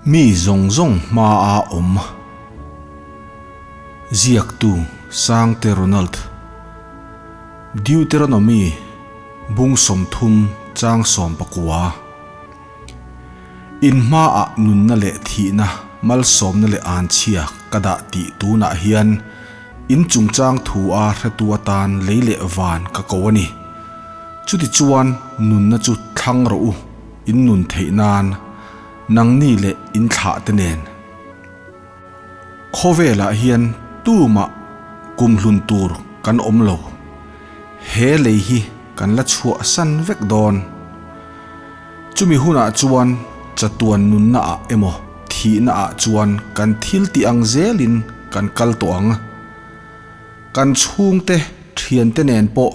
Mi zawng zawng hmaa awm. Ziaktu Sangte Ronald. Deuteronomy bung 30 chang 19. In hmaah nunna leh thihna, malsawmna leh anchhia ka dah tih tunah hian in chungchang thu a hretu atan lei leh van ka ko a ni. Chutichuan nunna chu thlang rawh u, in nun theih nan. Nangni leh in thlah te nen. Khawvelah hian tumah kumhlun tur kan awm lo. He lei hi kan la chhuahsan vek dawn. Chumi hunah chuan chatuan nunna ah emaw thihna ah chuan kan thil tih ang zelin kan kal tawh ang. Kan chhungte thiante nen pawh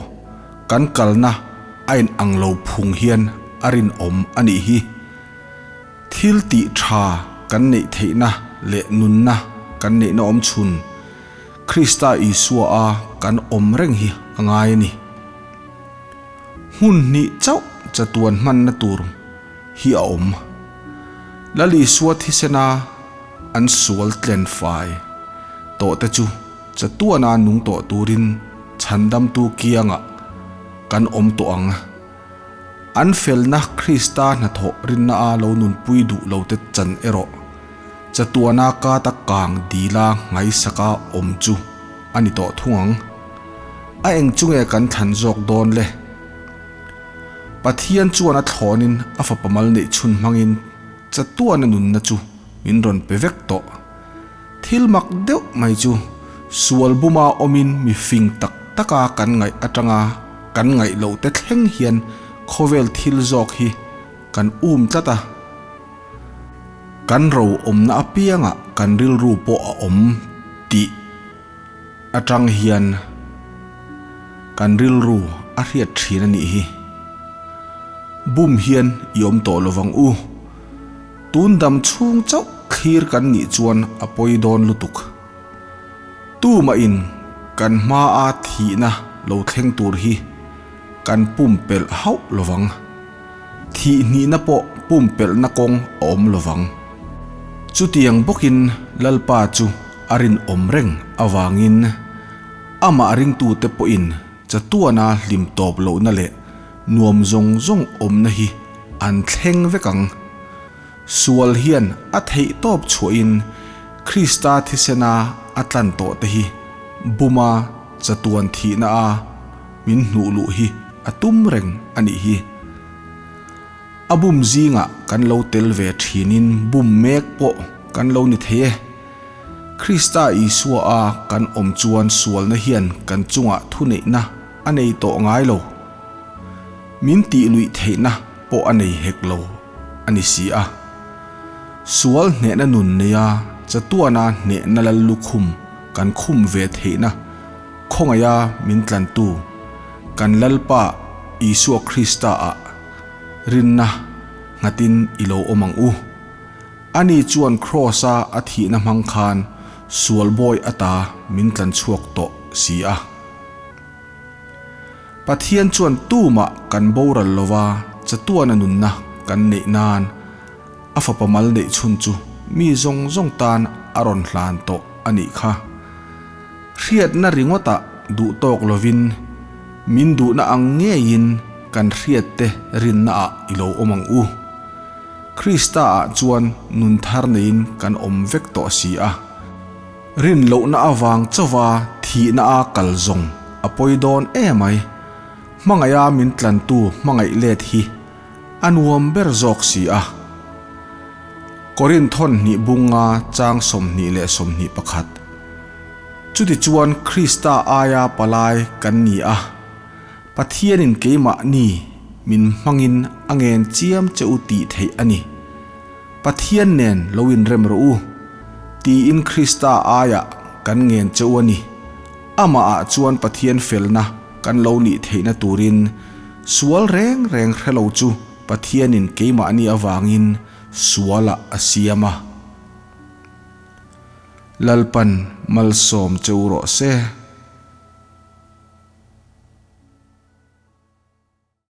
kan kalna a in ang lo phung hian a rinawm a nih hi. Thil tih tha kan neih theihna leh nunna kan neihna awm chhun Krista Isua a kan awm reng hi a ngai a ni. Hmun hnih chauh chatuan hmanna tur hi a awm. Lal Isua thisena an sual tlen fai tawh te chu chatuana nung tawh turin chhandamtu kiangah kan awm tawh ang. An felna Krista hnathawh rinna a lo nunpui duh lo te chan erawh chatuana kata kang dila ngaisaka awm chu a ni tawh thung ang. A eng chu nge kan thlan zawk dawn le? Pathian chuan a thlawnin a fapa mal neih chhun hmangin chatuana nunna chu min rawn pe vek tawh. Thil mak deuh mai chu sual buma awmin mi fing tak taka kan ngaih atanga kan ngaih loh te thleng hian khawvel thil zawk hi kan um tlat a. Kan ro awmna apiangah kan rilru pawh a awm tih atang hian kan rilru a hriat thin a nih hi. Bum hian i awm tawh lovang u. Tun dam chhung chauh thlir kan nih chuan a pawi dawn lutuk. Tumahin kan hmaa thihna lo thleng tur hi kan pumpelh hauh lovang. Thih hnihna pawh pumpelhna kawng a awm lovang. Chutiang bawkin Lalpa chu a rinawm reng avangin amah ringtute pawhin chatuana hlim tawp lohna leh nuam zawng zawng awmna hi an thleng vek ang. Sual hian a theih tawp chhuahin Krista thisena a tlan tawh te hi buma chatuan thihna a min hnuh luh hi a tum reng a nih hi. A bum zingah kan lo tel ve thinin bum mek pawh kan lo ni thei e. Krista Isua a kan awm chuan sualna hian kan chungah thuneihna a nei tawh ngai lo. Min tih luih theihna pawh a nei hek lo a ni si a. Sual hnehna nun neia chatuana hnehna lal lukhum kan khum ve theihna khawngaiha min tlantu kan Lalpa Isua Krista ah rinna nghatin i lo awm ang u. Ani chuan Kraws-a a thihna hmang khan sual bawi ata min tlan chhuak tawh si a. Pathian chuan tumah kan boral lova chatuana nunna kan neih nan a fapa mal neih chhun chu mi zawng zawng tan a rawn hlan tawh a nih kha. Hriatna ringawtah duh tawk lovin min duhna ang ngeiin kan hriatte rinnaah i lo awm ang u. Krista ah chuan nun thar neiin kan awm vek tawh si a. Rin lohna avang chauva thihna a kal zawng a pawi dawn emai. Hmangaiha min tlantu hmangaih let hi a nuam ber zawk si a. Korinthon hnih bunga chang 21. Chutichuan Krista aia palai kan ni a, Pathianin keimahni min hmangin a ngen chiam che u tih theih a ni. Pathian nen lo inrem rawh u, tiin Krista aiah kan ngen che u a ni. Amahah chuan Pathian felna kan lo nih theihna turin sual reng reng hre lo chu Pathianin keimahni avangin sualah a siam a. Lalpan malsawm che u rawh se.